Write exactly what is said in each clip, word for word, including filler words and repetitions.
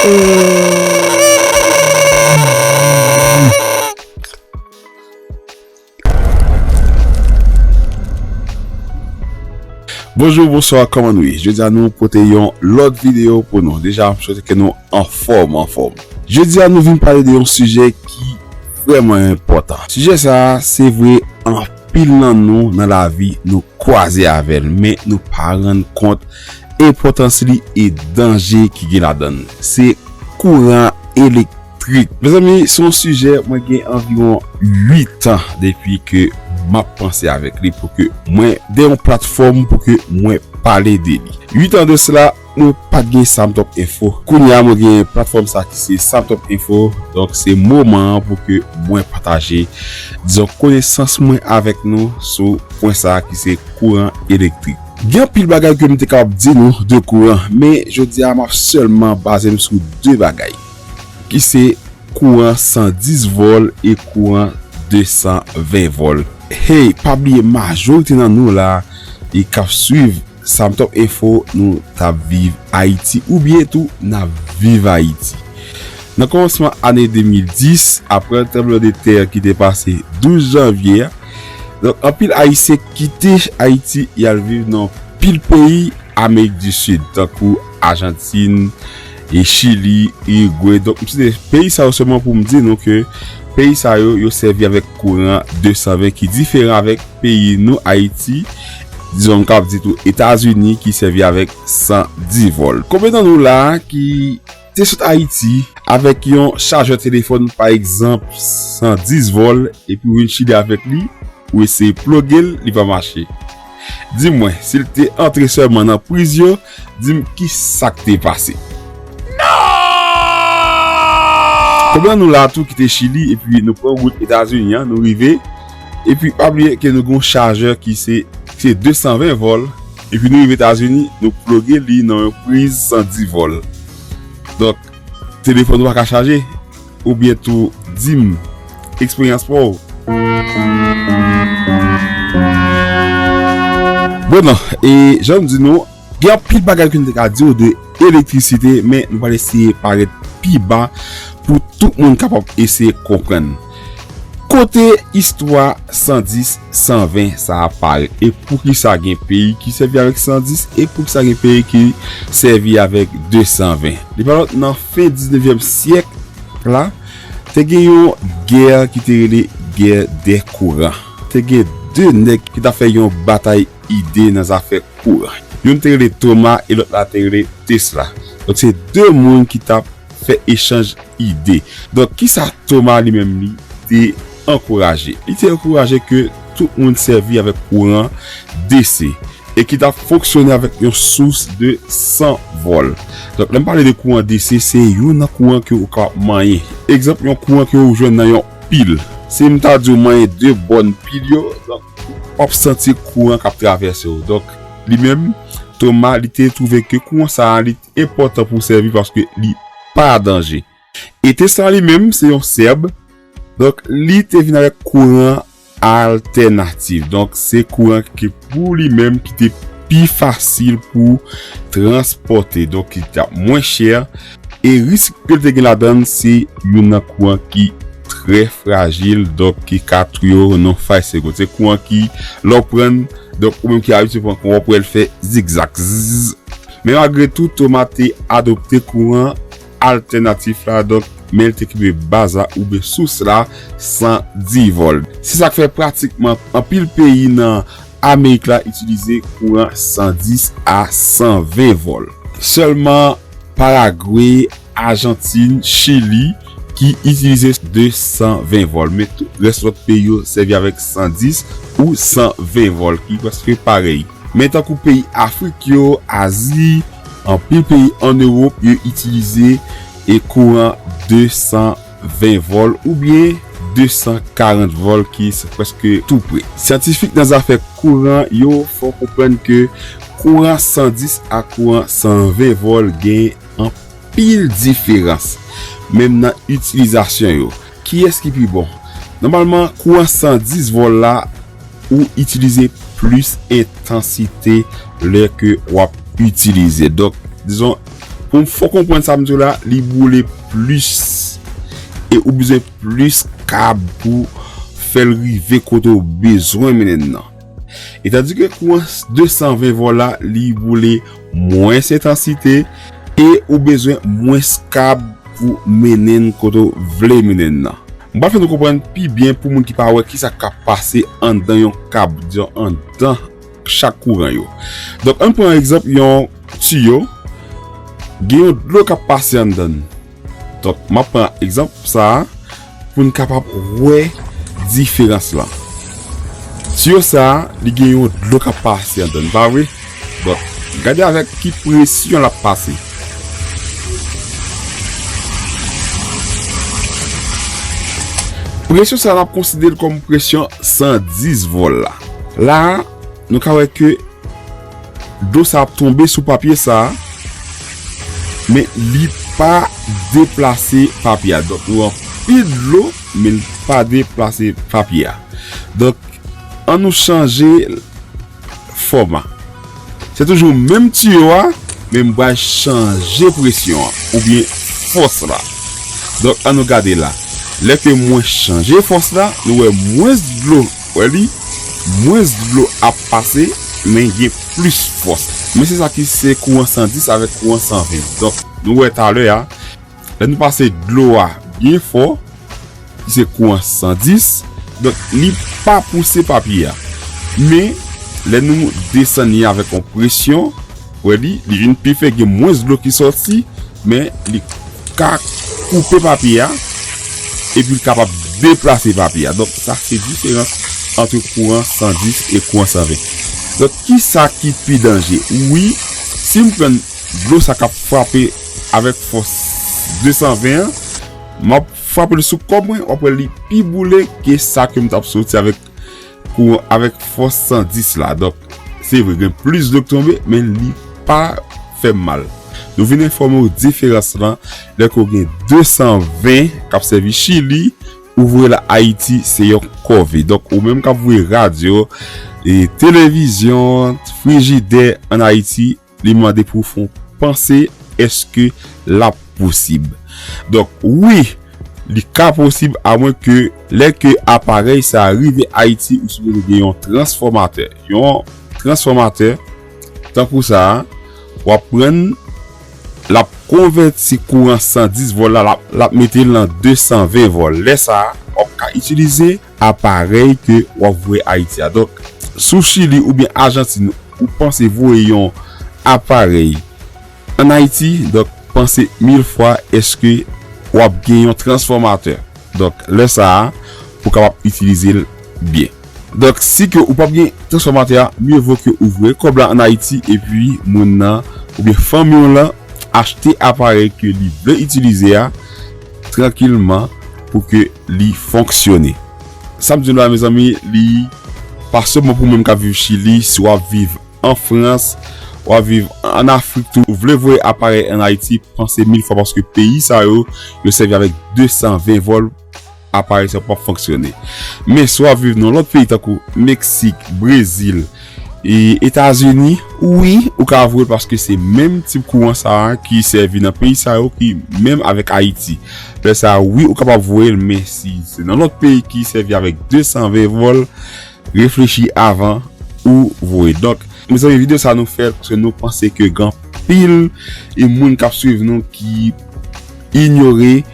Bonjou, bonswa, kòman nou ye? Jodi a nou pote yon lòt videyo pou nou. Deja, m swete ke nou anfòm, anfòm. Jodi a nou vin pale de yon sijè ki vrèman enpòtan. Sijè sa a, se vre, anpil nan nou nan lavi nou kwaze avè l, men nou pa rann kont enpòtans li e danje ki gen ladan l. Se kouran elektrik. Mezanmi, se yon sijè mwen gen anviwon uit an depi ke m ap panse avèk li pou ke mwen gen yon platfòm pou ke mwen pale de li. Uit an de sela, mwen pa t gen Samtop Info. Kounye a, mwen gen platfòm sa ki se Samtop Info. Donk, se moman an pou ke mwen pataje, dizon, konesans mwen avèk nou sou pwen sa ki se kouran elektrik. Gen anpil bagay ke m te kapab di nou de kouran, men jodi a, m ap sèlman baze m sou de bagay, ki se kouran san dis vòl e kouran de san ven vòl. Hey, pa bliye, majorite nan nou la, e k ap swiv Samtop Info, nou t ap viv Ayiti, oubyen tou n ap viv Ayiti. Nan kòmansman ane de mil dis, apre tranblemanntè ki te pase douz janvye a, donk, anpil Ayisyen kite Ayiti, y al viv nan anpil peyi Amerik di Sid, tankou Ajantin, e Chili, Irigwe. Donk, m site peyi sa yo sèlman pou m di nou ke peyi sa yo, yo sèvi avèk kouran de san ven ki diferan avèk peyi nou, Ayiti. Dizon, m kapab di tou Etazini ki sèvi avèk san dis vòl. Konbyen nan nou la ki te sot Ayiti avèk yon chajè telefòn, pa egzanp, san dis vòl, epi w vin Chili avèk li, ou eseye ploge l, li pa mache? Di mwen, si l te antre sèlman nan priz yo, di m ki sa k te pase. Konbyen nan nou la tou ki te Chili, epi nou pran wout Etazini an, nou rive, epi pa bliye ke nou gen yon chajè ki se, se de san ven vòl, epi nou rive Etazini, nou ploge li nan yon priz san dis vòl. Donk, telefòn ou pa ka chaje, oubyen tou di m eksperyans pa w. Bon, non, e jan m di nou, gen anpil bagay ke nou te ka di w de elektrisite, men nou pral eseye parèt pi ba pou tout moun kapab eseye konprann kote istwa san dis, san ven sa a parèt, e poukisa gen peyi ki sèvi avèk san dis, e poukisa gen peyi ki sèvi avèk de san ven. Li pa lòt, nan fen diznevyèm syèk la, te gen yon gè ki te rele gè dè kouran. Te gen de nèg ki t ap fè yon batay ide nan zafè kouran. Youn te rele Thomas e lòt la te rele Tesla. Donk, se de moun ki t ap fè echanj ide. Donk, kisa Thomas li menm li te ankouraje? Li te ankouraje ke tout moun sèvi avèk kouran D C e ki t ap fonksyone avèk yon sous de san vòl. Donk, lè m pale de kouran D C, se youn nan kouran ke ou kapab manyen. Egzanp, yon kouran ke ou jwenn nan yon pil. Si m ta di w manyen de bòn pil yo, donk, w ap santi kouran k ap travèse w. Donk, li menm, Thomas, li te twouve ke kouran sa a, li enpòtan pou w sèvi paske li pa danje. E Tesla li menm, se yon Sèb. Donk, li te vin avèk kouran altènatif. Donk, se kouran ki pou li menm ki te pi fasil pou transpòte. Donk, ki t ap mwen chè. E risk ke l te gen ladan l, se youn nan kouran ki trè frajil, donk ki ka touye w nan five second. Se kouran ki, lè w pran l, donk ou menm ki abitye pran kouran, w ap wè l fè zigzag. Zzz. Men malgre tou, Thomas te adopte kouran altènatif la, donk, men l te kenbe baz la oubyen sous la san dis vòl. Se sa k fè pratikman anpil peyi nan Amerik la itilize kouran san dis a san ven vòl. Sèlman Paragwe, Ajantin, Chili ki itilize de san ven vòl, men tout rès lòt peyi yo sèvi avèk san dis ou san ven vòl, ki prèske parèy. Men tankou peyi Afrik yo, Azi, anpil peyi ann Ewòp, yo itilize e kouran de san ven vòl oubyen de san karant vòl, ki se prèske tou pre. Syantifik nan zafè kouran yo fè w konprann ke kouran san dis a kouran san ven vòl gen anpil diferans, menm nan itilizasyon yo. Kiyès ki pi bon? Nòmalman, kouran san dis vòl la, ou itilize plis entansite lè ke w ap itilize. Donk, dizon, Pou m fè w konprann sa m di w la, li boule plis. E ou bezwen plis kab pou fè l rive kote w bezwen mennen l nan. E tandike kouran de san ven vòl la, li boule mwens entansite e ou bezwen mwens kab pou mennen l kote w vle mennen l nan. M pral fè nou konprann pi byen pou moun ki pa wè kisa k ap pase anndan yon kab, diyon anndan chak kouran yo. Donk, ann pran egzanp yon tiyo, gen yon dlo k ap pase anndan l. Donk, m ap pran egzanp sa a pou n kapab wè diferans lan. Tiyo sa a, li gen yon dlo k ap pase anndan l, pa vre? Donk, gade avèk ki presyon l ap pase. Presyon sa a, n ap konsidere l kòm presyon san dis vòl la. La a, nou ka wè ke dlo sa ap tonbe sou papye sa a, men li pa deplase papye a. Donk, nou anpil dlo, men li pa deplase papye a. Donk, ann nou chanje fòma. Se toujou menm tiyo a, men m pral chanje presyon an, oubyen fòs la. Donk, ann nou gade la. Lè ke mwen chanje fòs la, nou wè mwens dlo, wè li, mwens dlo ap pase, men gen plis fòs. Men se sa ki se kouran san dis avèk kouran san ven. Donk, nou wè talè a, lè nou pase dlo a byen fò, ki se kouran san dis, donk, li pa pouse papye a. Men, lè nou desann li avèk yon presyon, wè li, li vin pi fen, gen mwens dlo ki sòti, men li ka koupe papye a, epi li kapab deplase papye a. Donk, sa se diferans ant kouran san dis e kouran san ven. Donk, kisa ki pi danje? Wi, si m pran dlo sa k ap frape avèk fòs de san ven an, m ap frape l sou kò mwen, w ap wè li pi boule ke sa ke m t ap soti avèk kou-, avèk fòs san dis la. Donk, se vre, gen plis dlo k tonbe, men li pa fè m mal. Nou vin enfòme w diferans lan, lè ke w gen de san ven k ap sèvi Chili, ou voye l Ayiti, se yon kòve. Donk, ou menm k ap voye radyo, e televizyon, frijidè ann Ayiti, li mande pou w fè yon panse, èske l ap posib? Donk, wi, li ka posib, amwen ke lè ke aparèy sa a rive Ayiti, ou sipoze gen yon transfòmatè. Yon transfòmatè, tankou sa a, w ap pran l, l ap konvèti kouran san dis vòl la, l ap, l ap mete l nan de san ven vòl. Lè sa a, w ap ka itilize aparèy ke w ap voye Ayiti a. Donk, si w Chili oubyen Ajantin, ou panse voye yon aparèy ann Ayiti, donk, panse mil fwa èske w ap gen yon transfòmatè. Donk, lè sa a, pou w kapab itilize l byen. Donk, si ke ou p ap gen transfòmatè a, mye vo ke ou voye kòb la ann Ayiti, epi moun nan, oubyen fanmi w lan, achte aparèy ke li vle itilize a, trankilman, pou ke li fonksyone. Sa m di nou la, mezanmi, li pa sèlman pou moun k ap viv Chili, si w ap viv an Frans, w ap viv ann Afrik tou, ou vle voye aparèy ann Ayiti, panse mil fwa, paske peyi sa yo, yo sèvi avèk de san ven vòl, aparèy sa p ap fonksyone. Men si w ap viv nan lòt peyi tankou Meksik, Brezil, e Etazini, wi, ou ka voye l paske se menm tip kouran sa a ki sèvi nan peyi sa yo ki menm avèk Ayiti. Lè sa a, wi, ou kapab voye l, men si se nan lòt peyi ki sèvi avèk de san ven vòl, reflechi avan ou voye. Donk, mezanmi, videyo sa a nou fè l paske nou panse ke gen anpil e moun k ap swiv nou ki inyore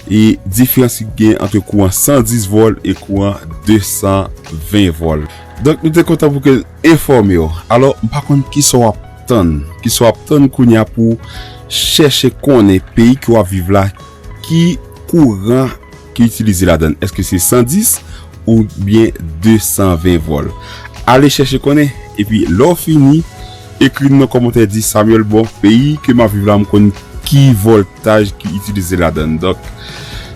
e diferans ki gen ant kouran san dis vòl e kouran de san ven vòl. Donk, nou te kontan pou ke enfòme w. Alò, m pa konn kisa w ap tann. Kisa w ap tann kounye a pou chèche konnen peyi ke w ap viv la, ki kouran ki itilize ladan l? Èske se san dis oubyen de san ven vòl? Ale chèche konnen, epi lè w fini, ekri n nan kòmantè, di, Samuel, bon, peyi ke m ap viv la, m konn ki vòltaj ki itilize ladan l. Donk,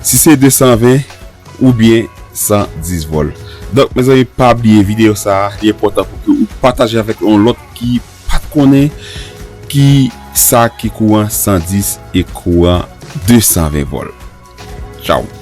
si se de san ven oubyen san dis vòl. Donk, mezanmi, pa bliye videyo sa a, li enpòtan pou ke ou pataje avèk yon lòt ki pa t konnen ki sa ki kouran san dis e kouran de san ven vòl. Tchaw.